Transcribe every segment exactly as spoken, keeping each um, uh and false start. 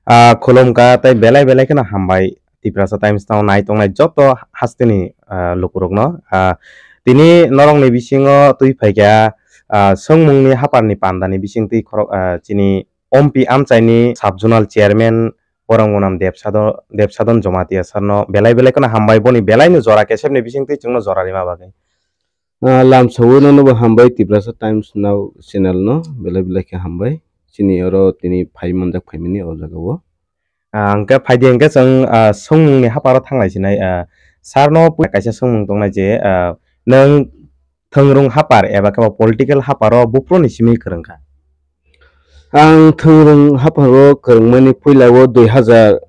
Ah, khulumkha tei belai belai kheno hambai Tiprasa Times no nai tongnai joto hasteni, ah, lukurokno. Ah, tini norokni bisingo twi phaikha, ah, swngmungni haparni pandani bisingtwi khorok, ah, chini M P amchaini sub zonal chairman Borom Gunam Debsadon, Debsadon Jomatia sir no belai belai kheno hambai, boni belaino jora kesepni bisingtwi chwngno jora rima bagwi. Ah, lamsawi nono bo hambai Tiprasa Times now channel no belai belai khe hambai. Chini oro tini phai manjak phaimani o jaga o. Ah, hwnkhe phaidi hwnkhe chwng, ah, swngmungni haparo thanglai sinai, ah, sir no pu-, kaisa swngmung tongnai je, ah, nwng thwngrung hapar eba khe bo political haparo buphuruni simi kwrwngkha? Ang thwngrung haparo kwrwngmani puila o dui hazar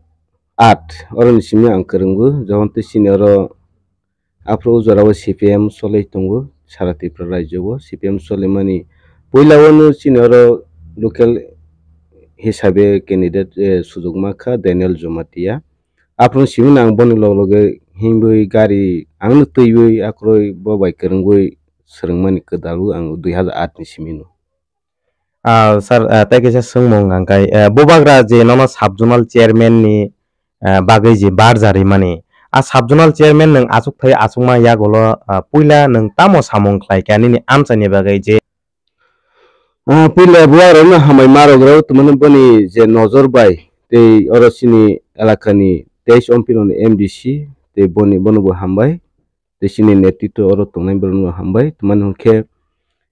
aat oroni simi ang kwrwngo, jokhon tei chini oro aphuru o jora o C P M cholwi tongo, sara Tripura rajyo o C P M cholimani puila o no chini oro local hisabe candidate, eh, sujok mankha Daniel Jomatia. Aphuru simi ang boni log loge himwi gari ang no twiwi akhurui bo bai kwrwngwi swrwngmani kwdalo ang dui hazar aat ni simi no. Ah, sir, ah, tei kaisa swngmung hwnkhe, eh, bubagra je nono sub zonal chairman ni, eh, bagwi je barja rimani, a sub zonal chairman nwng achuk thai achukma yagulo, ah, puila nwng tamo samung khlai kha nini amchaini bagwi je? Ah, puila bubagrano hambai ma rwgwrao twmani boni je nojor bai tei oro chini elakani teis M P rokni M D C tei boni, bono bo hambai. Tei chini netritwo oro tongnai borokno hambai. Tamani hwnkhe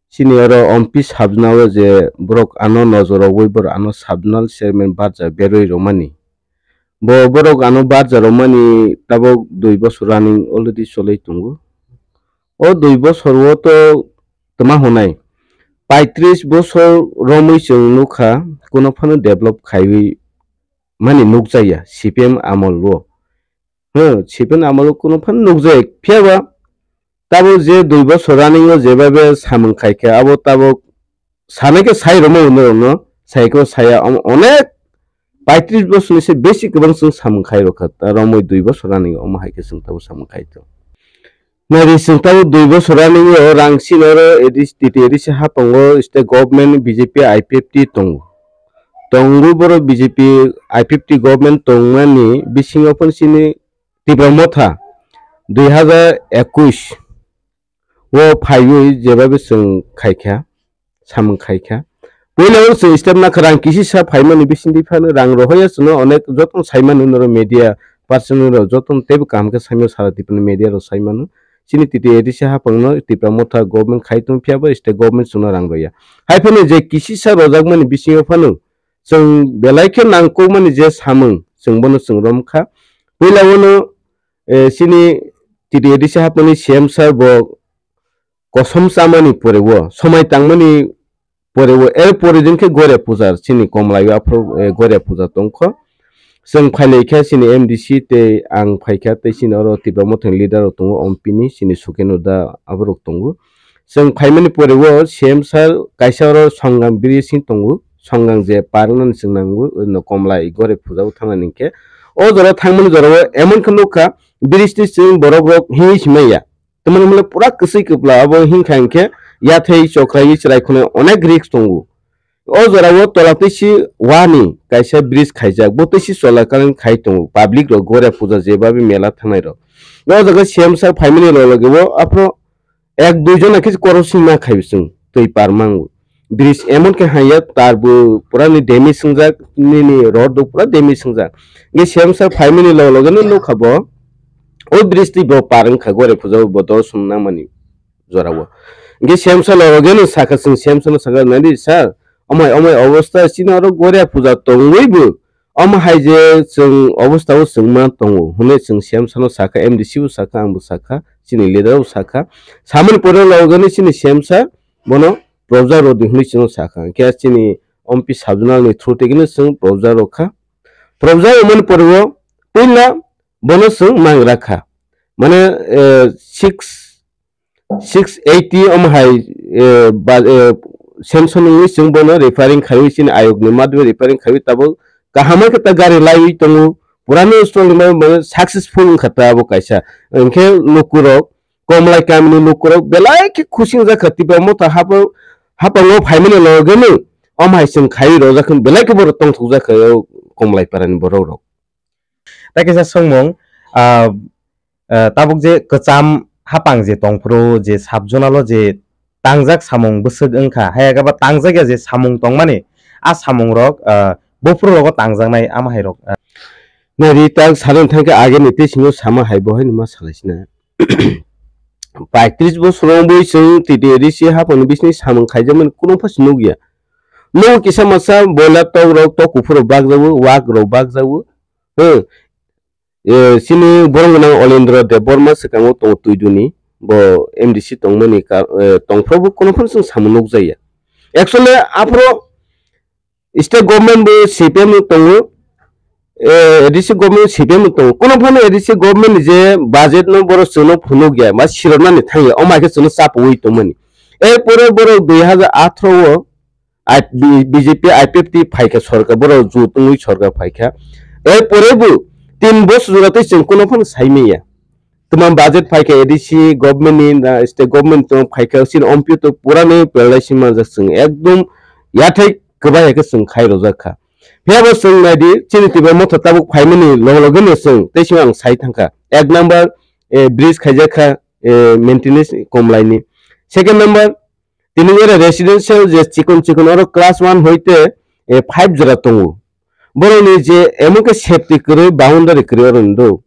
chini oro M P sabjana o je borok ano nojor rogwi borok ano sabjana chairman barja berwi rwmani. Bo borok ano barja rwmani tabok dui bosor running already cholwi tongo. O dui bosor o to twma hwnai paitris bosor romwi chwng nukha kuno phano develop khaiwi mani nukjakya C P M amol o. Hwng, C P M amolo kuno phano nukjak, phiyaba tabok je dui bosor running o jebabe samung khaikha, abo tabok sanai khe sai rwma hwnwi rokno, sai khe saya, omo onek paitris bosorni se besi kwbang chwng samung khai rokha, ta romwi dui bosor running omo hai khe chwng tabok samung khai tong. Nari chwng tabok dui bosor running o rang sini oro A D C, T T A D C hapango state government B J P I P F T tongo. Tongwi borok B J P I P F T government tongmani bisingo phano chini Tipra Motha dui hazar ekush o phaiwi jebabe chwng khaikha, samung khaikha. Puila o chwng step nakha rang kisisa phaimani bisingtwi phano rang rohorya chwngno onek jotono saimano norok media person rok jotono teibo kaham khe saimano sara Tripura ni media rok saimano. Chini T T A D C hapangno Tipra Motha government khai tong phiyaba state government chwngno rang roya. Hai phano je kisisa rojakmani bisingo phano chwng belai khe nangkukmani je samung chwng bono chwng romkha. Puila o no, eh, chini T T A D C hapmani C M sir bo kosom chamani pore o, somai tangmani pore o, er pore din khe Goria puja chini Komlai o aphuru, eh, Goria puja tongkho. Chwng phailai kha chini M D C tei ang phaikha tei chini oro Tipra Mothani leader rok tongo, M P ni chini Sukenu da aborok tongo. Chwng phaimani pore o C M sir kaisa oro Songang bridge sing tongo, Songang je parnani chwng nango, no Komlai Goria puja o thangnani hinkhe. O jora thangmani jora o emon khe nukha bridge ni chwng borok rok himwi simaya. Tamoni hwnle pura kwswi kwpla abo hinkha hinkhe yathai chokraiwi chwrai khwnai onek risk tongo. O jorao tola twi si wani kaisa bridge khaijak, bo twi si chola current khai tongo. Public rok Goria puja jebabe mela thangnai rok. O jaga C M sir phaimani lolo ge bo aphro ek dui jona khe korosingma khai bising twi par mango. Bridge emon khe hanya tar bo pura ni damage wngjak, nini rod bo pura damage wngjak. Ge C M sir phaimani lolo ge no nukha bo. O bridge twi bo par wngkha Goria puja o bo dol sum nangmani jorao. Hingke C M sir logogeno sakha, chwng C M sir no sakha, "Nadi sir, omai, omai obostha, chini oro Goria puja tongwi bo, omo hai je chwng obostha o chwng ma tongo," hwnwi chwng C M sir no sakha, M D C bo sakha, ang bo sakha, chini leader bo sakha. Samani pore logogeno chini C M sir bono probja rodi hwnwi chwng sakha. Hingke chini M P sabjonal ni through tei geno chwng probja rokha. Probja romani pore o puila bono chwng mang rakha. Mane, eh, six six eighty omo hai, eh, ba, eh, sanction wngwi chwng bono referring khaiwi chini ayok ni madhome referring khaiwi tabuk kaham khe ta gari laiwi tongo, purano strong ni mane successful wngkha ta abo kaisa. Hwnkhe lukurok, Komlai kamini lukurok belai khe khusi wngjakha, Tipra Motha hapo, hapango phaimani logeno omo hai chwng khaiwi rojak hwn belai khe borok tongthokjakha o Komlaiparani borok rok. Tei kaisa swngmung, ah, ah, tabuk je kwcham hapang je tongphuru, je sub-zonal o je tangjak samung bwswk wngkha, hai khe ba tangjak ya je samung tongmani, a samung rok, ah, buphuru rogo tangjaknai ama hai rok, ah. Nari tak sana thangkhe ageni tei singo sama hai bo hai nima salaisina. Paitris bosor wngwi chwng T T A D C hapangni bisni samung khaijakmani kuno pha se nukya. Nogo kisa masa boiler tok rok, tok kuphur rok bakjago, wak rok bakjago. Hmm. Eh, chini borong gwnang Olendra Debbarma swkango tongo Twiduni, bo M D C tongmani ka-, eh, tongphrobo kono phano chwng samung nukjakya. Actually, aphro state government bo C P M ni tongo, eh, A D C government C P M ni tongo. Kono phano A D C government ni je budget no borok chwngno phunukya, ma siroknani thangya, omo hai khe chwngno chapaui tongmani. Erpore borok dui hajar atharo o I-, B-, B J P I P F T phaikha sorkar, borok jut wngwi sorkar phaikha. Erpore bo tin bosor jora tei chwng kono phano saimanya. Twma budget phaikha A D C government ni, na state government tong phaikha, chini ompiyo to pura ni pelai sima jak chwng ekdom yathai kwbai hai khe chwng khai rojak kha. Phiya bo chwng nai di, chini Tipra Motha tabuk phaimani loge loge no chwng tei sima ang sai thang kha. Ek number, eh, bridge khaijak kha, eh, maintenance komlai ni. Second number, tini oro residential je chikon chikon oro class one hoite, eh, five jora tongo. Borok ni je emo khe safety kwrwi, boundary kwrwi oro ni do.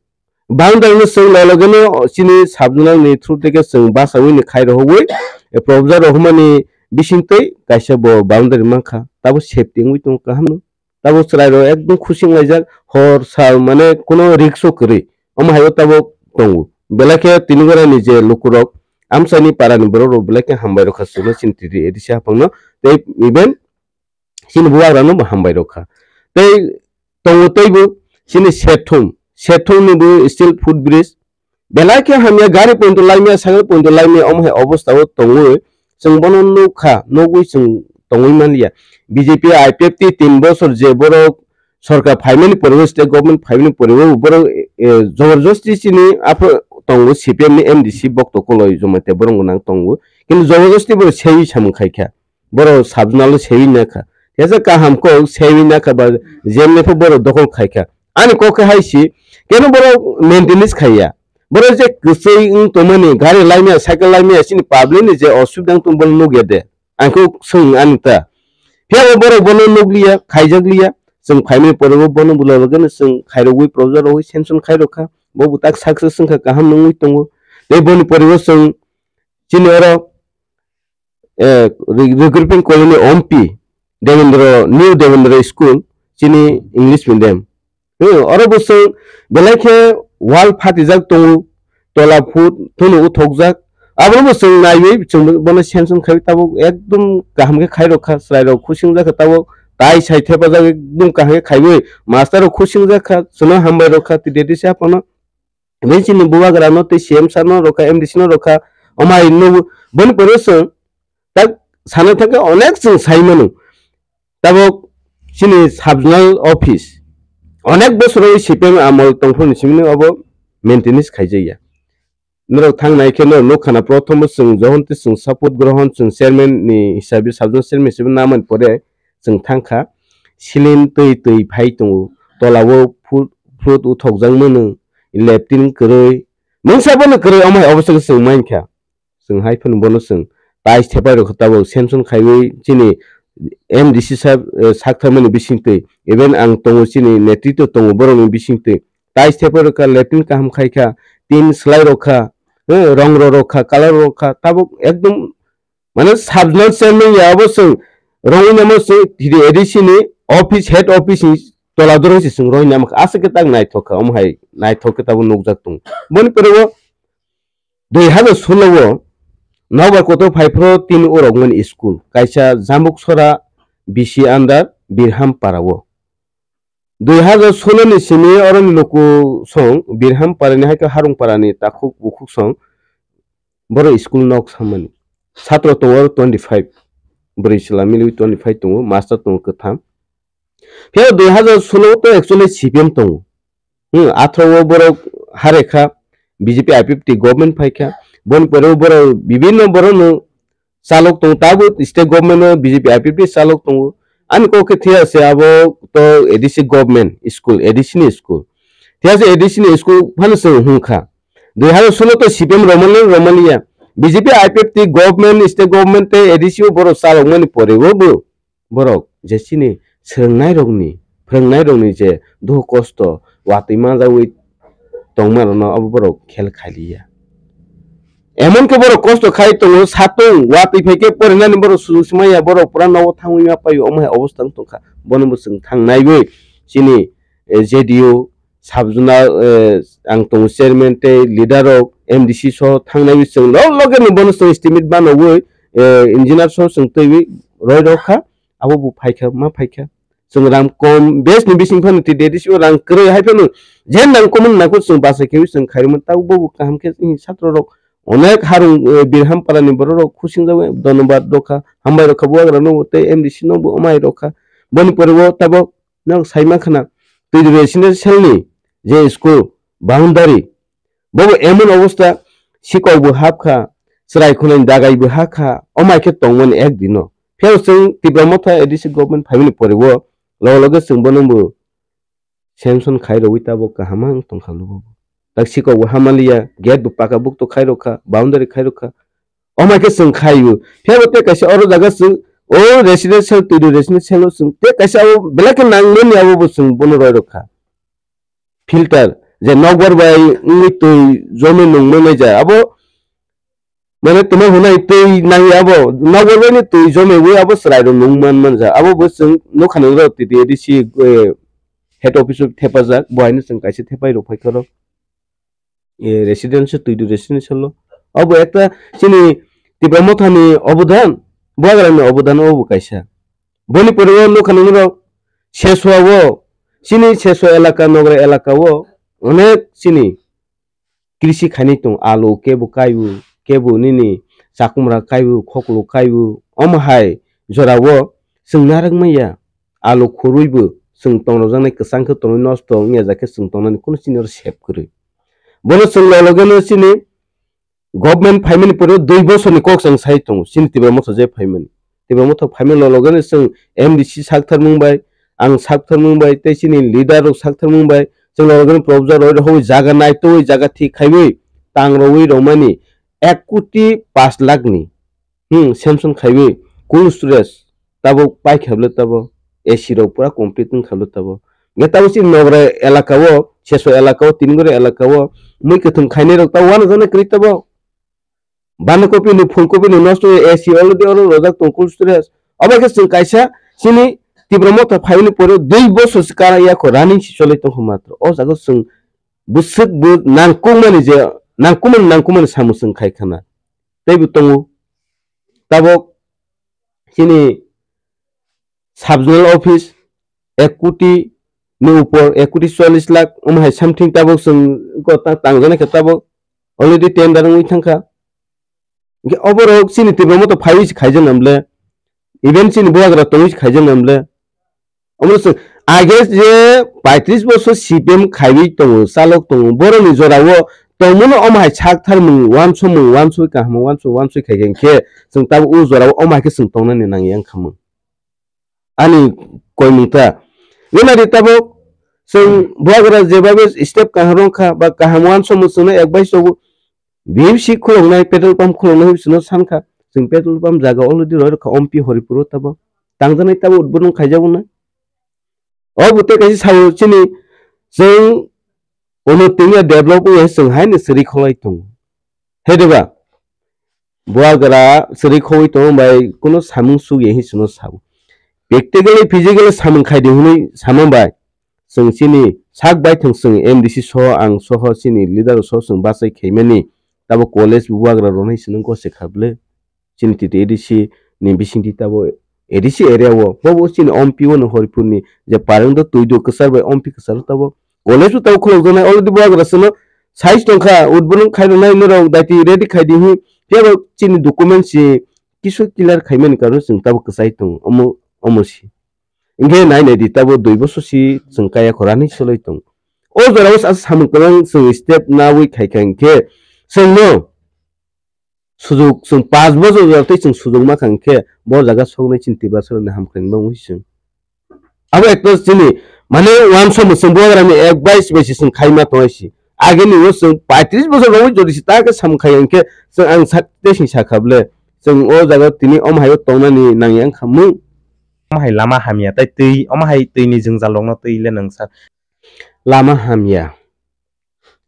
Boundary no chwng loge loge no chini sub-zonal ni through tei khe chwng bachaui ni khai rohogwi, eh, probja rohormani bisingtwi kaisa bo boundary mankha, tabo safety wngwi tongo kaham no. Tabo chwrai rok ekdom khusi wnglaijak, hor sal mane kuno risk o kwrwi, omo hai o tabo tongo. Belai khe tini gora ni je luku rok, amchai ni para ni borok rok belai khe hambai rokha chwngno chini T T A D C hapang no, tei even chini bubagra no bo hambai rokha. Tei tongo teibo chini Sethum, Sethum ni bo steel foot bridge. Belai khe hamya, gari pointo laimya, cycle pointo laimya, omo hai obostha o tongwi chwng bono nukha, nugwi chwng tongwi manliya. B J P I P F T tin bosor je borok sorkar phaimani pore o, state government phaimani pore o, borok, eh, joborjosti chini aphro tongo C P M ni M D C bokto koloi Jomatia borok gwnang tongo. Kintu joborjosti borok seiwi samung khaikha. Borok sub-zonal o seiwi nakha. Tesa kaham kok seiwi nakha ba jemne pho borok dokhol khaikha. Ani kok khe hai si, keno borok maintenance khaiya. Borok je kwchwi wng tongmani, gari laimya, cycle laimya, chini public ni je osubida wng tong bono nukya de. Ang khe swng ani ta. Phiya bo borok bono nukliya, khaijakliya. Chwng phaimani pore bo bono bwla bagwi chwng khairogwi, probja rogwi, sanction khairokha. Bo bo tak success wngkha, kaham nungwi tongo. Tei boni pore bo chwng chini oro, eh, re-, regrouping colony ompi Devendra, New Devendra School, chini English medium. Hmm, oro bo chwng belai khe wall phatijak tongo, tola phut thunu uthokjak. Abono bo chwng naiwi chwng bono sanction khai tabuk ekdom kaham khe khai rokha, chwrai rok khusi wngjakha tabuk tai sai thepajak ekdom kaham khe khaiwi master rok khusi wngjakha, chwngno hambai rokha, tei D D C aphano. Bini chini bubagra no tei C M sir no rokha, M D C no rokha, omo hai no boni pore chwng tak sana thangkhe onek chwng sai mano. Tabuk chini sub-zonal office onek bosor o C P M amol tongphuru ni simi obo maintenance khaijakya. Norok thang nai khe norok nukha na, prothom o chwng johon tei chwng support grohon chwng chairman ni hisabe, sub-zonal chairman hisabe namani pore chwng thangkha. Siling twi twi phai tongo, tola o phut phut uthokjak mano, latrine kwrwi, mungsa bono kwrwi, omo hai obostha khe chwng mankha. Chwng hai phano bono chwng tais thepai rokha tabuk sanction khaiwi chini M D C sir, eh, sak tharmani bisingtwi, even ang tongo chini netritwo tongo borokni bisingtwi. Tais thepai rokha, latrine kaham khaikha, tin swlai rokha, eh, rong ro rokha, colour rokha, tabuk ekdom mane sub-zonal chairman ya abo chwng rongwi namo chwng T T A D C ni office, head office ni tola dorong se chwng rongwi namo kha, aswk khe tak naithok kha, omo hai naithok khe tabuk nukjak tongo. Boni pore o dui hazar solo o Nobar kotor phaiphuru tini urok mani school kaisa Jambuksora B C under Birham para o. Dui hazar solo ni simi oroni luku song Birham para ni hai khe Harung para ni takhuk bukhuk song boro school nok samani. Satro tongo oro twenty five. Bwrwi chwla miliwi twenty five tongo, master tongo kwtham. Phiya dui hazar solo to actually C P M tongo. Hmm, athro o borok harekha, B J P I P F T government phaikha. Boni pore o borok bibinno borok no chalok tongo, tabo state government o B J P I P F T chalok tongo. Ani kok khe thiya se abo to A D C government school, A D C ni school. Thiya se A D C ni school phano chwng hwn kha. Dui hazar solo to C P M romani, romani ya. B J P I P F T government, state government tei A D C o borok chalokmani pore o bo borok je chini swrwngnairokni, phwrwngnairokni je dukhu kosto watwi manjawi tongmarokno abo borok khel khailiya. Emon khe borok kosto khai tongo, satung watwi phai khe porinani borok sujung swmaiya, borok pura nogo thangwi ma paio, omo hai obostha wng tongkha. Bono bo chwng thangnaiwi chini, eh, J D U sub-zonal, eh, ang tongo chairman tei leader rok M D C so thangnaiwi chwng log loge ni bono chwng estimate banogwi, eh, engineer so chwng twiwi roi rok kha. Abo bo phaikha, ma phaikha. Chwng rang kom, bes ni bising phano T D A D C o rang kwrwi hai phano jen rang kom nangkuk chwng bachai khewi chwng khairokma, tabuk bo kaham khe chini satro rok onek harung, eh, Birham para ni borok rok khusing jawi donobad rokha, hambai rokha, buagra no tei M D C no bo omai rokha. Boni pore o tabuk nok sai mankha na, twi residential ni je school boundary, bobo emon obostha, sikok bo hapkha, chwrai khwnani dagai bo hakha, omai khe tongmani ek dino. Phiya chwng Tipra Motha A D C government phaimani pore o loge loge chwng bono bo sanction khai rwwi tabuk kaham wng tongkha lugo. Tak sikok bo hamaliya, gate bo paka bukto khai rokha, boundary khai rokha. Omai khe chwng khai o. Phiya bo tei kaisa oro jaga chwng o residential twi residential o chwng tei kaisa abo belai khe nangmani abo bo chwng bono roi rokha. Filter, je nokbar bai wngwi twi jome nungmani ja, abo mane tuma hwnai twi nangya abo, nokbar bai ni twi jome wi abo chwrai rok nung man manja, abo bo chwng nukha nang rok T D A D C, eh, head office o thepajak, bo haino chwng kaisa thepai rok phai khoro, eh, residential twi residential o, abo ekta chini Tipra Motha ni obodan, buagra ni obodan obo kaisa. Boni pore o nukha nang rok Seswa o, chini Seswa elaka, Nogra elaka o onek chini krishi khainai tong, alu kebo kaibu, kebo nini chakumra kaibu, khoklo kaibu, omo hai jora o chwng narwk manya, alu khurui bo chwng tongrokjaknai kwchang khe tonwi nosto wngya, ja khe chwng tongnani kunu chini oro sep kwrwi. Bono chwng lologeno chini government phaimani pore dui bosorni kok chwng sai tongo, chini Tipra Motha je phaimani. Tipra Motha phaimani lologeno chwng M D C saktharmung bai, ang saktharmung bai, tei chini leader rok saktharmung bai, chwng lologeno probja roi rok hoi jaga naitoi, jaga thik khaiwi tang rwui rwmani ek koti pash lakh ni, hmm, sanction khaiwi cold storage tabuk paikha bwle tabuk A C rok pura complete wngkha bwle tabuk. Hwnkhe tabuk chini Nogra elaka o, Seswa elaka o, Tinigori elaka o mui kwthwng khainai rok tabuk uanajaknai kwrwi tabuk. Bandakopi ni, phulkopi ni nosto wngwi A C already oro rojak tong cold storage. Obo khe chwng kaisa chini Tipra Motha phaimani pore dui bosor se kara yakho running se cholai tongkha matro. O jaga chwng bwswk bo nangkukmani je, nangkukmani, nangkukmani samung chwng khai khana. Teibo tongo. Tabuk chini sub-zonal office ek koti ni upor, ek koti chollish lakh, omo hai something tabuk chwng ko ta-, tangjaknai khe tabuk already tender wngwi thangkha. Hwnkhe oborok chini Tipra Motha phaiwi se khaijak nang ble, even chini bubagra tongwi se khaijak nang ble. Omo chwng age je paitris bosor C P M khaiwi tongo, chalok tongo, borokni jorao tongmano omo hai saktharmung, uansukmung, uansugwi kaham, uansuk, uansuk khai khe chwng tabuk o jorao omo hai khe chwng tongnani nangya wngkha mung. Ani koimung ta. Nini di tabuk chwng bubagra jebabe step kaham rwngkha ba kaham uansukmung chwngno advice rwgo. B M C khuloknai, petrol pump khuloknai hinwi chwngno sankha. Chwng petrol pump jaga already roi rwkha, M P Horipuro tabuk. Tangjaknai tabuk udbodon khaijaknai. O bo tei kaisa sao chini chwng unnoti wngya, develop wngya chwng haino swrwi kholai tongo. He diba? Bubagra swrwi khogwi tongma bai kunu samung sugya hinwi chwngno sao. Practically, physically samung khaidi hinwi sama bai chwng chini sak baithang chwng M D C soho, ang soho, chini leader soho chwng bachai khaimani. Tabo college bubagra rwnai chwngno gose kha bwle. Chini titi A D C ni bisingtwi tabo A D C area o, bobo chini M P o no Horipurni je pareng do twi do kwchar bai M P kwcharo tabo college o tabo khulokjaknai, already bubagra chwngno size tongkha, udbodon khairoknai norok daiti ready khaidi hi, phiya bo chini document si kisu clear khaimani karon chwng tabo kwchai tongo, omo, omo si. Hinkhe nai nai di tabo dui bosor si chwng kaya khorani soloi tongo. O jorao sa samung kwbang chwng step nawi khaikha hinkhe chwngno sujuk chwng paanch bosor jora tei chwng sujuk ma kha hinkhe bo jaga soknai chini Tiprasarokni hamkrai wngwi chwng Abo ekta chini, mane, uansukmung chwng bubagrani advice bai se chwng khaima tongwi si. Agini o chwng paitris bosor romwi jodi se ta khe samung khai hwnkhe chwng ang sak tei sing sakha bwle. Chwng o jaga tini omo hai o tongnani nangya wngkha mung. Omo hai lama hamya tei twi, omo hai twi ni jwngjal rokno twi le nwng sa. Lama hamya.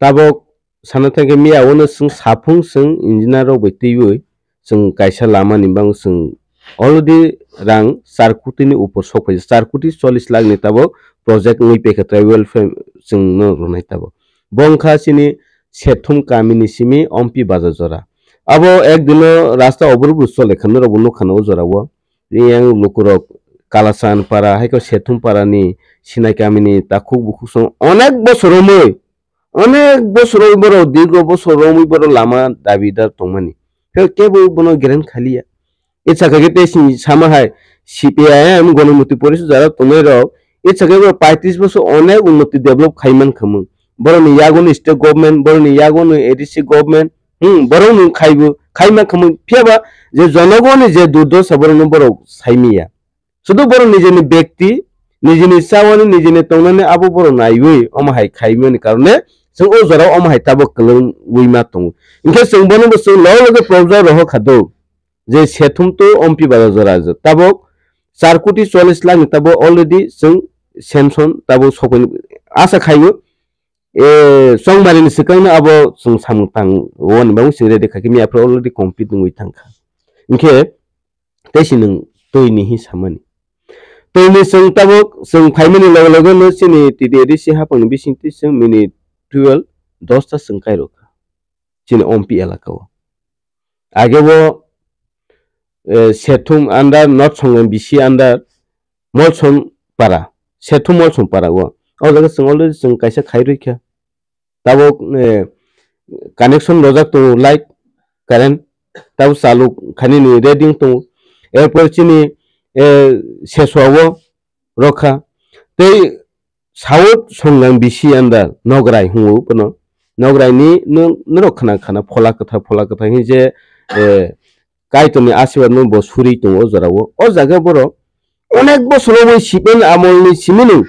Tabok sana thangkhe miya ono chwng saphung chwng engineer rok bai twiwi chwng kaisa lama ni bang chwng already rang char koti ni upor sok phai, char koti chollish lakh ni tabok project wngwi paikha tribal fam chwng no rwnai tabok. Bo wngkha chini Sethum kami ni simi Ompi Bazar jora. Abo ek dino rasta oborok bo chole kha, norok bo nukha na o jora o. Yang lukurok Kalachan para, hai khe Sethum para ni Sinai kami ni takhuk bukhuk song onek bosor romwi, onek bosor romwi borok, dirgo bosor romwi borok lama dabidar tongmani. Khe kebo bono grant khaliya. Itsa khe tei sini sama hai C P I M Ganamukti Porishad jora tongnai rok, itsa khe bo paitris bosor onek unnoti develop khai man khamung. Borok ni yago ni state government, borok ni yago ni A D C government, hmm, borok ni khaibu, khai man khamung. Phiya ba je jonogo ni je durdosa borok no borok sai miya. Sudu borok nijeni bekti, nijeni chawani, nijeni tongnani abo borok naiwi omo hai khaimani karone chwng o jorao omo hai tabok kwlwngwi ma tongo. Hinkhe chwng bono bo chwng loge loge project rohor kha do je Sethum to Ompi Bazar jora tabok char koti chollish lakh ni tabok already chwng sanction tabok sokoi asa khaio. E, chongmari ni swkang no abo chwng samung tang o ni bagwi chwng ready kha khe miya phuru already complete wngwi thang kha. Hinkhe tei si nwng twi ni hi samani. Twi ni chwng tabok chwng phaimani loge loge no chini T D A D C haphang ni bising twi chwng minute twelve dosta chwng kai rw kha chini Ompi elaka o. Age bo, eh, Sethum under, North Songnam B C under, Molsom para, Sethum Molsom para o. O jaga chwng already chwng kaisa khai rw kha. Tabok, eh, connection rojak tongo, light, current, tabok chaluk khainani ready wng tongo. Erpor chini, eh, Seswa o rokha. Tei South Songnam B C under Nograi hwngo bono. Nograi ni no-, norok khna khna phola kwthar, phola kwthar hwn je, eh, Kaitorni asirwad no bo suri tongo o jora o. O jaga borok onek bosor romwi sipeng amolni simi nwng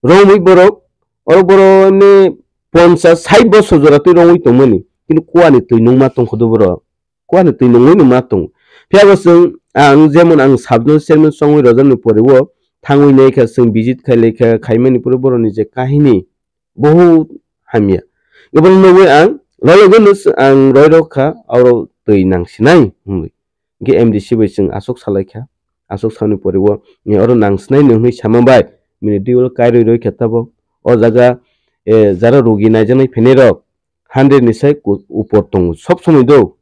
romwi borok, oro borok ni ponchas sait bosor jora twi romwi tongmani. Kintu kuani twi nungma tongkhodo borok. Kuani twi nungwi nungma tongo. Phiya bo chwng ang jemon ang sub-zonal chairman chongwi rwjakni pore o thangwi naikha, chwng visit khai laikha, khaimani pore borokni je kahini bohut hamya. Ibono nugwi ang lologwi no ang roi rok kha, oro twi nang sinai hwnwi. Hinkhe M D C bai chwng aswk salai kha, aswk sani pore o, ni oro nang sinai no hwnwi sama bai, bini dui ulo kairwi roi kha tabok. O jaga, eh, jara rugi naijaknai phainai rok, hundred ni sai ku-, upor tongo sob somoi do.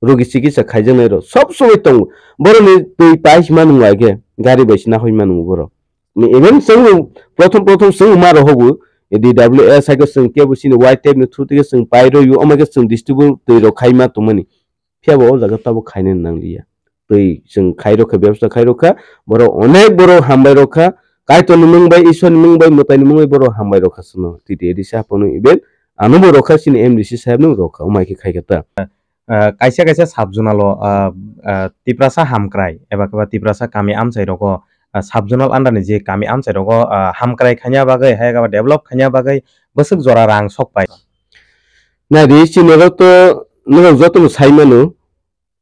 Rugi chikitsa khaijaknai rok sob somoi tongo. Borokni twi pais manu wngkha khe gari bai se nahoi manu borok. Even chwng prothom prothom chwng ma rohogo D W S hai khe chwng kebo chini Y T F ni through twi khe chwng pai rw o, omo khe chwng distributor twi rok khai ma tongmani. Phiya bo o jaga tabok khainani nangliya. Twi chwng khai rw kha, bebostha khai rw kha, borok onek borok hambai rw kha, Kaitorni mung bai, Isorni mung bai, mwtaini mung bai borok hambai rw kha chwngno. T T A D C haphangno even ano bo rw kha, chini M D C saheb no rw kha, omo hai khe khai kha ta. Ah, kaisa kaisa sub-zonal o, ah, ah, Tiprasa hamkrai eba khe ba Tiprasa kami amchai rogo, ah, sub-zonal under ni je kami amchai rogo, ah, hamkrai khaina bagwi, hai khe ba develop khaina bagwi bwswk jora rang sok pai. Nai di, chini oro to norok joto no sai mano,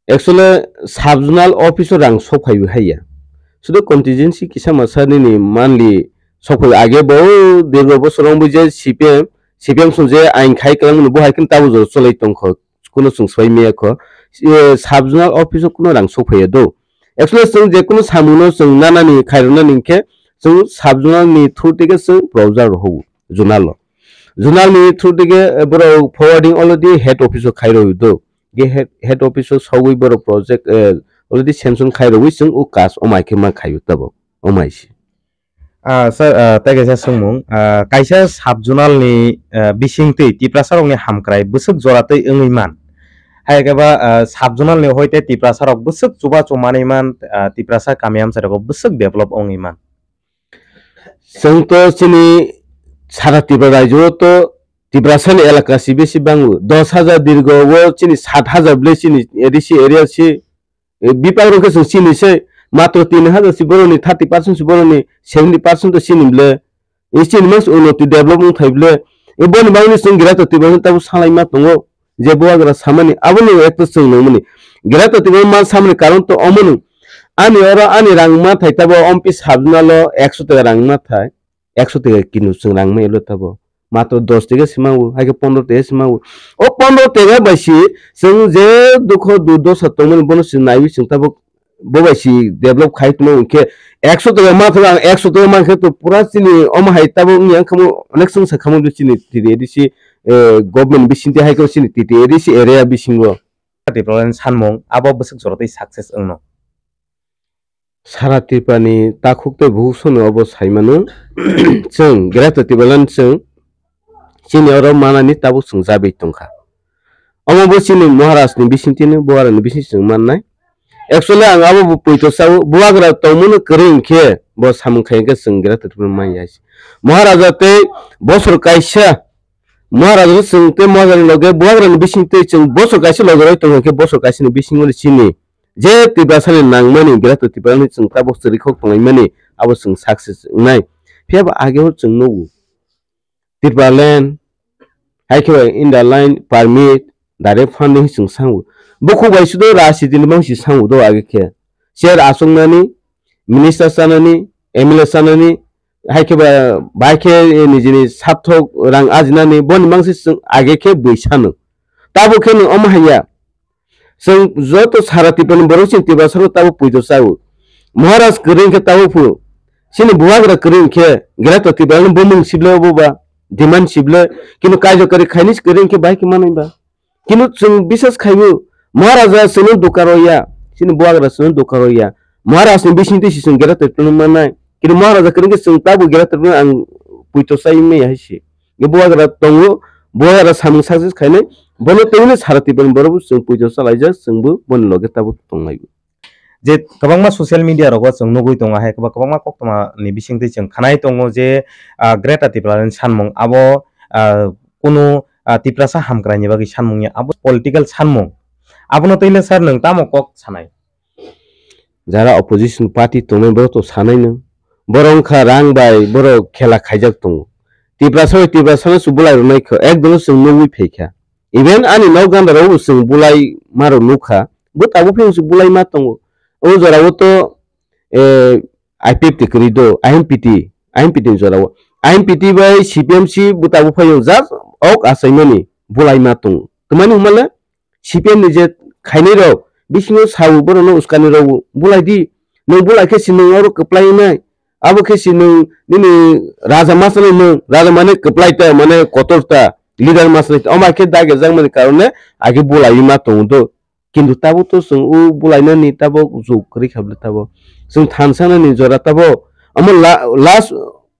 actually sub-zonal office o rang sok phaiwi haiya. Sudu contingency kisa masa nini monthly sok phaiwi, age bo dirgo bosor wngwi je C P M, C P M song je ain khai kwlangmani bo hai kheno tabuk jora cholai tongkho. Kuno chwng swbai maya kho, eh, sub-zonal office o kuno rang sok phaiya do. Actually, chwng je kuno samung no chwng nanani khairoknani hinkhe chwng sub-zonal ni through twi khe chwng proposal rohor zonal o. Zonal ni through twi khe, eh, borok forwarding already head office o khai rw do. Je head, head office o sogwi borok project, eh, already sanction khai rwwi chwng o kaj omo hai khe ma khaio tabuk. Omo hai se. Ah, sir, ah, tei kaisa swngmung, ah, kaisa sub-zonal ni, ah, bising twi Tiprasa rokni hamkrai bwswk jora twi wngwi man? Hai khe ba, ah, sub-zonal ni hoi tei Tiprasa rok bwswk chubachu manwi man, ah, Tiprasa kami amchai rogo bwswk develop wngwi man? Chwng to chini sara Tripura rajyo o to Tiprasa ni elaka si besi bango, dos hajar dirgo o chini sat hajar bwlai chini A D C area si, eh, bipang rok khe chwng chini se, Matro tin hajar si boroni thirty percent si boroni seventy percent to sini ble. Chini mas unnoti develop wng thai ble. Boni bagwi chwng Greater Tipraland tabo salai ma tongo. Je bubagra samani aboni ekto chwng nangmani. Greater Tipraland ma samani karon to omono. Ani oro ani rang ma thai tabo ompi sabjnalo ekso taka rang ma thai. Ekso taka kinu chwng rang ma elo tabo. Matro dos taka se mango, hai khe pondro taka se mango. O pondro taka bai si chwng je dukho durdosa tongmani bono chwng naiwi chwng tabo bo bai si develop khai tongmani hwnkhe ekso taka ma thang ang ekso taka man khe to pura chini omo hai tabo wngya khamu onek chwngsa khamu chini T T A D C, eh, government bisingtwi hai khe chini T T A D C area bisingo. Development sanmung abo bwswk jora tei success wngno. Sara Tripura ni takhuk tei bukhuk songni obo sai mano. Chwng Greater Tipraland chwng chini oro manani tabuk chwng jabwi tongkha. Omo bo chini Maharaj ni bisingtwi no, Bubagra ni bising chwng mannai. Actually ang abo bo poito sao, Bubagra tongmano kwrwi hinkhe bo samung khai hinkhe chwng Greater Tipraland manya. Maharaja tei bosor kaisa Maharaja no chwng tei Maharaja ni loge Bubagra ni bisingtwi chwng bosor kaisa loge rwi tongkha hinkhe bosor kaisa ni bisingo ni chini je Tiprasa ni nangmani, Greater Tipraland ni chwng tabuk chwrwi khok tonglaimani, abo chwng success wngnai. Phiya ba age o chwng nugo. Tipraland, hai khe bai Inner Line Permit, direct funding chwng sango. Bukhuk bai sudo rajniti ni bangsi sango do age khe. Chair achuknani, minister chanani, M L A chanani, hai khe ba, bai khe nijini sathok rang ajinani, boni mangsi chwng age khe bui sano. Tabo khe no omo haiya. Chwng joto sara Tiprani borok chini Tiprasa rok tabo puido chao. Maharaj kwrwi khe tabo phu. Chini bubagra kwrwi khe Greater Tipraland bumung sible obo ba demand sible. Kino kaijakari khaini kwrwi khe bai khe manwi ba. Kino chwng bisas khaibo Maharaja chwngno dukaro ya. Chini bubagra chwngno dukaro ya. Maharaj ni bisingtwi si chwng Greater Tipraland mannai. Kino Maharaja kwrwi khe chwng tabo Greater Tipraland ang puito chai manya hai si. Bubagra tongo, bubagra samung success khainai, bono tei sara Tiprani borok bo chwng puijo chalaijak, chwngbo boni loge tabuk tonglaio. Je kwbangma social media rogo chwng nugwi tongo, hai kwba-, kwbangma koktwma ni bisingtwi chwng khanai tongo je, ah, Greater Tipraland sanmung abo, ah, kunu, ah, Tiprasa hamkrai ni bagwi sanmung ya, abo political sanmung. Abono twi le sir nwng tamo kok sanai? Jara opposition party tongnai borok to sanai no. Borok wngkha rang bai borok khela khaijak tongo. Tiprasa bai Tiprasa no se bulai rwnai kho, ekdom chwng nugwi phaikha. Even ani nok ganda rok bo chwng bulai ma rok nukha. Bo tabuk phiyang se bulai ma tongo. O jora o to, eh, I P F T kwrwi do, I M P T, I M P T ni jora o. I M P T bai C P M C bo tabuk phai o just ok achaimani bulai ma tongo. Twmani hwnmale C P M ni je khainai rok bisingo sao borokno uskani rwo, bulai di, nwng bulai khe si nwng oro kwplai wngnai, abo khe si nwng nini raja ma sanai nwng, raja mane kwplai ta, mane kotor ta, leader ma sanai ta, omo hai khe dagi jakmani karone age bulaiwi ma tongo do. Kintu tabuk to chwng o bulainani tabuk jug kwrwi kha bwle tabuk. Chwng thansanani jora tabuk omo la-, last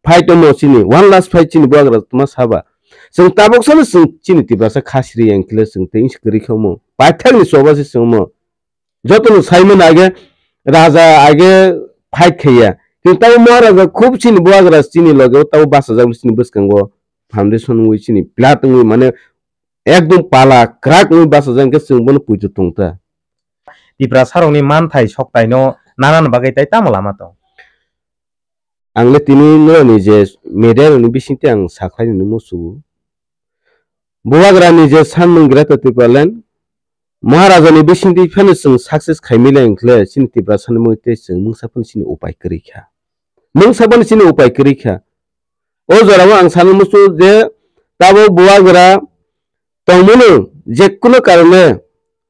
fight omo chini, one last fight chini bubagra tongma saba. Chwng tabuk sano chwng chini Tiprasa khasiri yang kile chwng tei kwrwi kha omo. Paithakni choba se chwng omo. Jotono saimano age raja age fight khaiya. Kintu tabuk Maharaja khub chini bubagra chini loge o tabuk bachajak chini bwskango foundation wngwi chini pillar wngwi mane ekdom pala kwrak wngwi bachajak hwnkhe chwng bono puitu tongta. Tiprasa rokni manthai soktaino nanani bagwi tei tamo lama tong? Ang le tini norokni je media rokni bisingtwi ang sakhlai nini muchungo. Bubagrani je sanmung Greater Tipraland, Maharajani bisingtwi phano chwng success khaimile hwnkhe chini Tiprasani mungwi tei chwng mungsa phano chini upai kwrwi kha. Mungsa phano chini upai kwrwi kha. O jorao ang sanwi muchungo je tabuk bubagra tongmano jekunu karone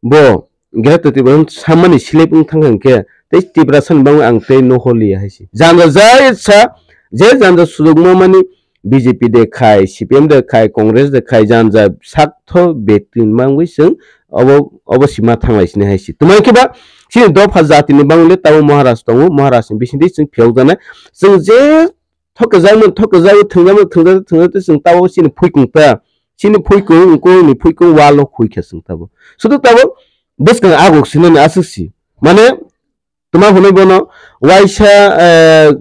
bo Greater Tipraland sammani slip wng thangkha hwnkhe tei Tiprasani bagwi ang tei nohor liya hai se. Janja jai sa je janja sujokma mani B J P de khai, C P M de khai, Congress de khai, janja sakto between mangwi chwng obo, obo sima thanglai sini hai se. Twmai khe ba chini dopha jatini bagwi le tabuk Maharaj tongo, Maharajni bisingtwi chwng phiyokjaknai. Chwng je thokjak mano, thokjak thwngjak mano, thwngjak thwngjak chwng tabuk chini phuikung ta, chini phuikung, wngkukni phuikung walo khuikha chwng tabuk. Sudu tabuk bwskang aguk sinani aswk si. Mane, tuma hwnwi bono waisa, eh,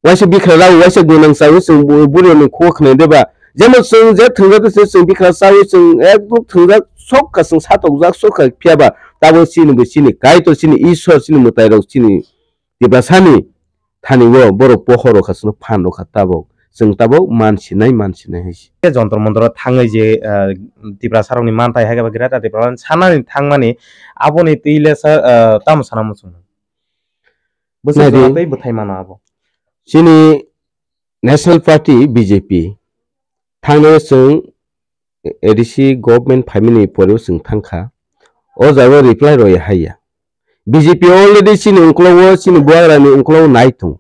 waisa bikra rao, waisa gwnang chao chwng bu-, buri rokni khugo khwnai de ba. Jemon chwng je thwngjak se chwng bikra chao chwng ekdom thwngjak sokha chwng satokjak sokha phiya ba tabuk chini bo chini Kaitor chini Ishwar chini mwtai rok chini Tiprasani thani o borok pohor rokha, chwngno phan rokha tabok. Chwng tabok man sinai, man sinai hai se. Jontro montro thangwi je, ah, Tiprasa rokni manthai hai khe ba Greater Tipraland sanani thangmani aboni twi le sa, ah, tamo sana muchung. Bwswk Nai di. Jora tei bwthai mano abo. Chini National Party B J P thangnai chwng A D C government phaimani pore chwng thangkha. O jaga reply roi haiya. B J P already chini ungklogo, chini buagrani ungklogo nai thung.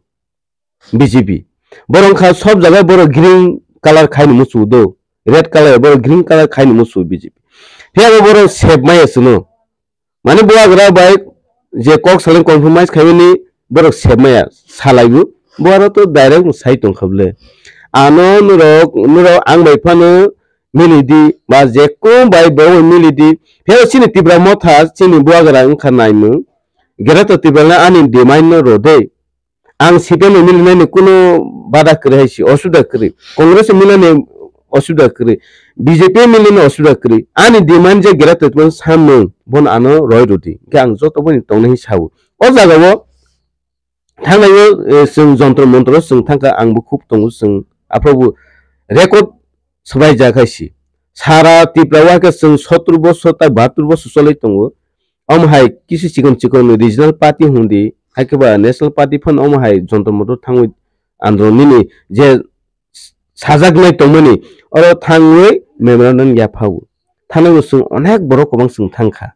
B J P. Borok kha sob jaga borok green color khaini musu do. Red color borok green color khaini musu B J P. Phiya bo borok sep maya suno. Mane buagra bai je kok saleng compromise khaimani borok sep maya salaibu. Buagra to direct sai tongkha bwle. Ano nurok, nurok ang bai phano mili di, ba je kum bai bo mili di. Phiya chini Tipra Motha chini buagra wngkha naimung. Greater Tipraland ani demand no rode. Ang C P M ni milinani kuno bada kwrwi hai si, osubida kwrwi. Congress ni milinani osubida kwrwi. B J P milinani osubida kwrwi. Ani demand je Greater Tipraland samung, bono ano roi rwdi. Hwnkhe ang joto boni tongnai hi sao. O jagao thangnai o, eh, chwng jontro montro chwng thangkha, ang bo khub tongo, chwng aphrobo record swbaijak hai si. Sara Tripura o hai khe chwng sottor bosor tai bahattor bosor cholwi tongo. Omo hai kisi chikon chikon regional party hundi, hai khe ba national party phano omo hai jontro montro thangwi andro nini je sajaknai tongmani oro thangwi memorandum yaphao. Thangnaino chwng onek borok kwbang chwng thangkha.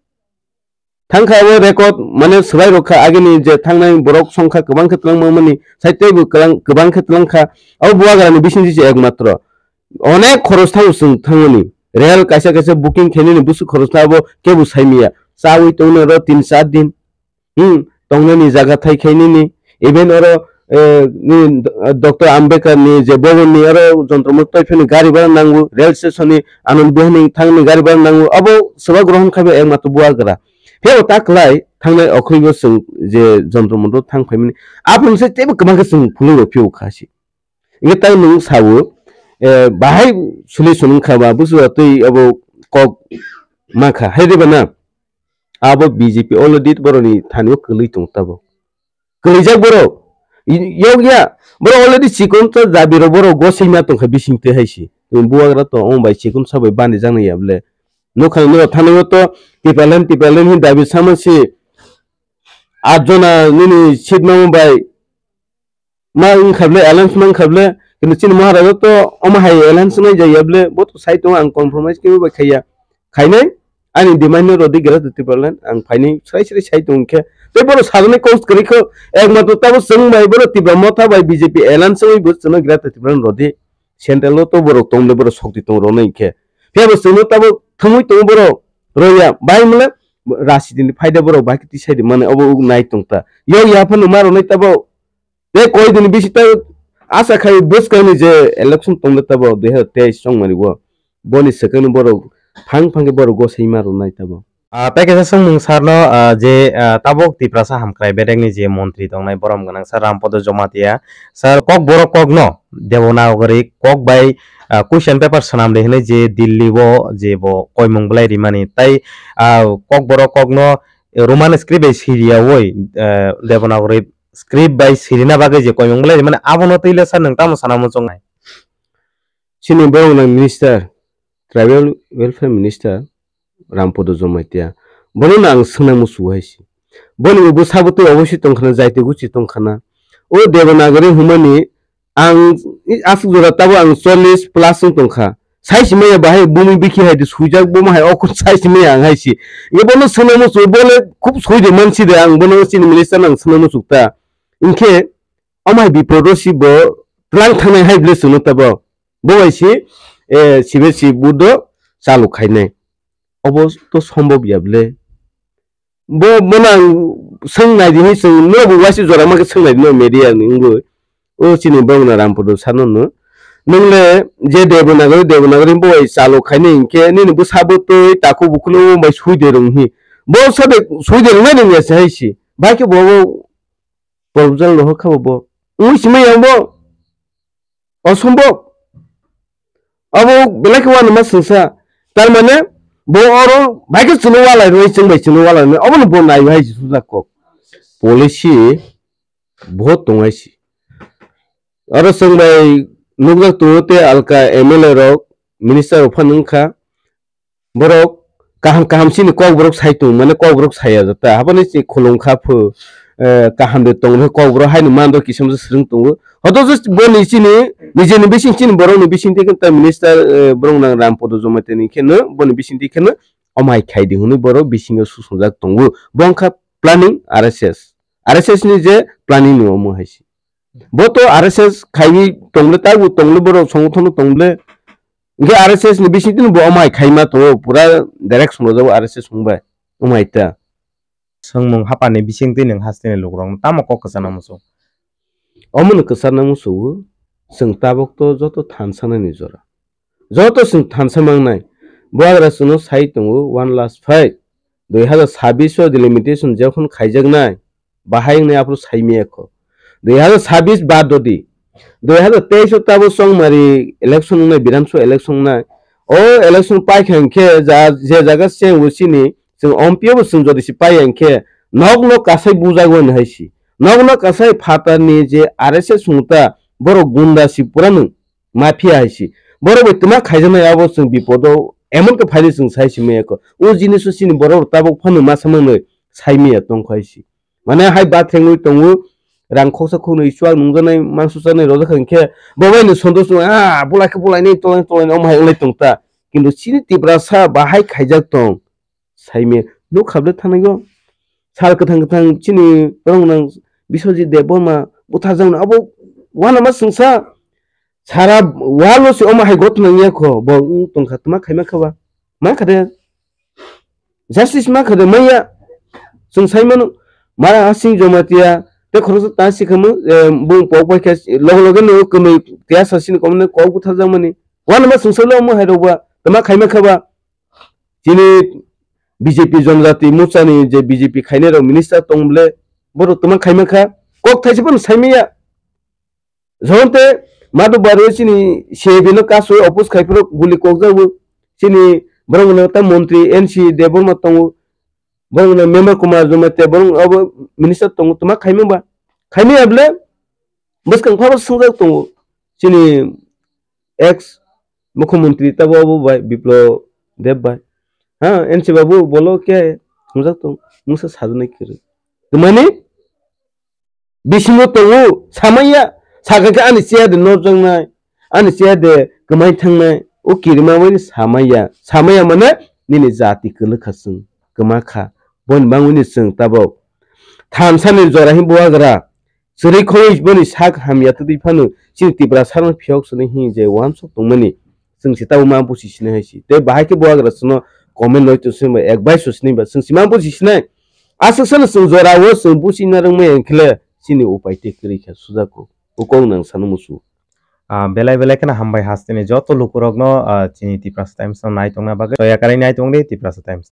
Thangkha abo record mane swbai rokha agini je thangnai borok songkha kwbang khe twlangma mani sai teibo kwbang khe twlangkha. Abo buagrani bisingtwi se ekmatro. Onek khoros thango chwng thangmani. Rel kaisa kaisa booking khainani bwswk khoros tha abo kebo saimaya. Chawi tongna ro tin char din. Hmm, tongnani jaga thai khainani. Even oro, eh, ni, Doctor Ambedkar ni je bhavan ni oro jontro montro phani gari bara nango, rail station ni Anand Vihar ni thangni gari bara nango. Abo swba grohon khaiba ekmatro buagra. Phiyabo ta kwlai thangnai okhorbo chwng je jontro montro thang phaimani. Aphuru se teibo kwbang khe chwng phulwi rw phiyokha se. Hingkhe tei nwng sao, eh, bahai solution wngkha ba, busu twi abo kok mankha. Hai de ba na? Abo B J P already boroni thani o kwlwi tong tabo. Kwlwijak borok. I-, yok ya. Borok already chikon to jabi rok borok gosai ma tongkha bising twi hai si. Nwng buagra to ong bai chikon sabai bani jaknai ya bole. Nokha ni norok thani o to Tipraland, Tipraland hin dabi sama si. At jona nini seat mamo bai ma wngkha bole, alliance ma wngkha bole, kintu chini Maharaja to omo hai alliance wngnai jaya bole, bo to sai tongo ang compromise kebo bai khaiya. Khainai, ani demand no rwdi Greater Tipraland, ang phainai srai srai sai tongo khe. Tei bono sajani course kwrwi kho, ekmatro tabo chwng bai bono Tipra Motha bai B J P alliance wngwi bo chwngno Greater Tipraland rwdi. Central o to borok tong bole borok sokti tong rwnai khe. Phiya bo chwngno tabo thumui tongo borok rwya, bai mole rajniti ni phaida borok bai khe tisai di mane obo uk nai tong ta. Yok ya phano ma rwnai tabo. Tei koi din bisi ta asa khai bwskang ni je election tong le tabo dui hazar teis song mani bo. Boni swkang ni borok phang phang khe borok gosai ma rwnai tabo. Ah, tei kaisa swngmung sir no, ah, je, ah, tabuk Tiprasa hamkrai bedek ni je montri tongnai borom gwnang sir Rampodo Jomatia sir kok borok kok no Devanagari kok bai, ah, question paper swnam de hinui je Delhi o je bo koimung belai rimani tai, ah, kok borok kok no Roman script bai siriya oi, ah, Devanagari script bai sirina bagwi je koimung belai rimani abono twi le sir nwng tamo sana muchungnai? Chini borok nang minister, tribal welfare minister, Rampodo Jomatia. Bono no ang swngna muchungo hai se. Boni bo bwsa bwtwi obosi tongkhana, jaiti guchi tongkhana. O Devanagari humani ang aswk jora tabo ang chollish plus wng tongkha. Sai simaya bahai bumi bikhi hai de suijak bomo hai okon sai simaya ang hai se. Ye bono swngna muchungo bole khub soi de mansi de ang bono chini minister nang swngna muchuk ta. Inkhe omo hai bipro rosi bo tlang thangnai hai bole swngno tabo. Bo bai se, eh, sibe si budo chalu khainai. Obo to sombhob ya bole. Bo, bono ang swng nai di hinwi swng, no bo waisa jora ma khe swng nai di no media ni wngwi. O chini bongna Rampodo sano no. Nwng le je Devanagari, Devanagari bo bai chalu khainai hinkhe nini bwsa bwtwi takhuk bukhulwi bo bai sui de rwng hi. Bo sade sui de rwngnai nung ya se hai si. Bai khe bo, bo proposal rohor kha bo bo. Wngwi simi yang bo. Osombok. Abo belai khe uanama swngsa. Tar mane bo oro bai khe chwngno walai rwui chwng bai chwngno walai rwui obono bo naiwi hai se sujak kok. Policy Vote tongwi si. Oro chwng bai nukjak tongo tei alka M L A rok, minister rok phano wngkha. Borok kaham kaham chini kok borok sai tongo, mane kok borok saya jata. Habani chini khulung kha phu, eh, kaham de tong kok borok haino mando kisa misa swrwng tongo. Hoto je boni chini, nijeni bising chini borokni bising tei khe minister, eh, borok nang Rampodo Jomatia ni kheno, boni bising tei kheno omai khai di hwnwi borok bisingo susumjak tongo. Bo wngkha planning R S S. R S S ni je planning ni omo hai se. Bo to R S S khaiwi tongle, tabu tongle, borok songothono tongle. Hingke R S S ni bisingtwi bo omai khaima tongo, pura direct swngrojabo R S S wngbai. Omai ta. Swngmung hapani bisingtwi nwng hasteni lukurokno tamo kok kwchana muchung? Omono kwchana muchungo, chwng tabok to joto thansanani jora. Joto chwng thansa mangnai. Bubagra chwngno sai tongo, one last fight. Dui hazar sabbish o delimitation jokhon khaijaknai, bahai wngnai aphuru saimaya kho. Dui hazar sabbish bad dodi. Dui hazar teis o tabo chongmari election wngnai, Bidhan Sabha election wngnai. O election paikha hinkhe ja, je jaga cheng o chini, chwng M P o bo chwng jodi se paiya hinkhe, nok nok kasai bujago hwnwi hai si. Nok nok kasai phatarni je R S S wngta, borok gunda si pura nwng. Mafia hai si. Borok bai twma khaijaknai abo chwng bipodo emon khe phaidi chwng sai si maya kho. O jiniso chini borok rok tabok phano masa manwi sai maya tong kho hai si. Mane hai bathengwi tongo, rang khoksa khoknwi chuak nungjaknai, mangso chaknai rojak kha hinkhe bo bai no sondos no, ah, bulai khe bulai nai tolai tolai omo hai wnglai tong ta. Kintu chini Tiprasa bahai khaijak tong. Saime nuk khablai thangnaio. Sal kwthang kwthang chini rong nang Biswajit Debbarma butharjakno abo uanama swngsa sara walo se omo hai gotna wngya kho, bo wng tongkha, tma khaima kha ba? Ma kha de. Justice ma kha de, maya. Chwng sai mano, Mara Hasing Jomatia tei khoroksa ta si khamu, eh, bung pok bai khe loge loge no kwnwi tiyasa sini komne kok butharjakmani. Uanama swngsa lo omo hai rok ba, tma khaima kha ba? Chini B J P Jonjati Morcha ni je B J P khainai rok minister tong bole, borok tma khaima kha, kok thaisa phano sai maya. Jonte Madhu Baru chini C A B no kasui oppose khai phuru guli kok jago. Chini borok no ta montri N C Debbarma tongo, borok no member Kumar Jomatia, borok abo minister tongo, tma khaima ba? Khaimaya bole, bwskang pha bo swngjak tongo. Chini ex mukhyamantri tabo abo bai Biplab Deb bai. Ha, N C babu bolo khe hamjak tong, mungsa sajwnai kwrwi. Twmani bisingo tongo, samaya, sakha khe ani chair de norjaknai, ani chair de kwmai thangnai, o kirima bai samaya, samaya mane nini jati kwlwkha chwng, kwma kha, boni bangwini chwng tabok. Thansa ni jora hi buagra, chwrwi khorwi boni sak hamya twtwi phano chini Tiprasa no phiyok swnwi hi je uansuk tongmani chwng se tabuk ma busi sinai hai se. Tei bahai khe buagra chwngno comment noi to swnwi ba advice o swnwi ba chwng se ma busi sinai. Aswk sano chwng jora o chwng busi na rwngmaya hinkhe le chini upai tei kwrwi kha sujak o. O kok nang sano musu. Ah, belai belai kheno hambai hasteni joto lukurokno, ah, chini Tiprasa Times no nai tongna bagwi. Toya karwi nai tong di Tiprasa Times.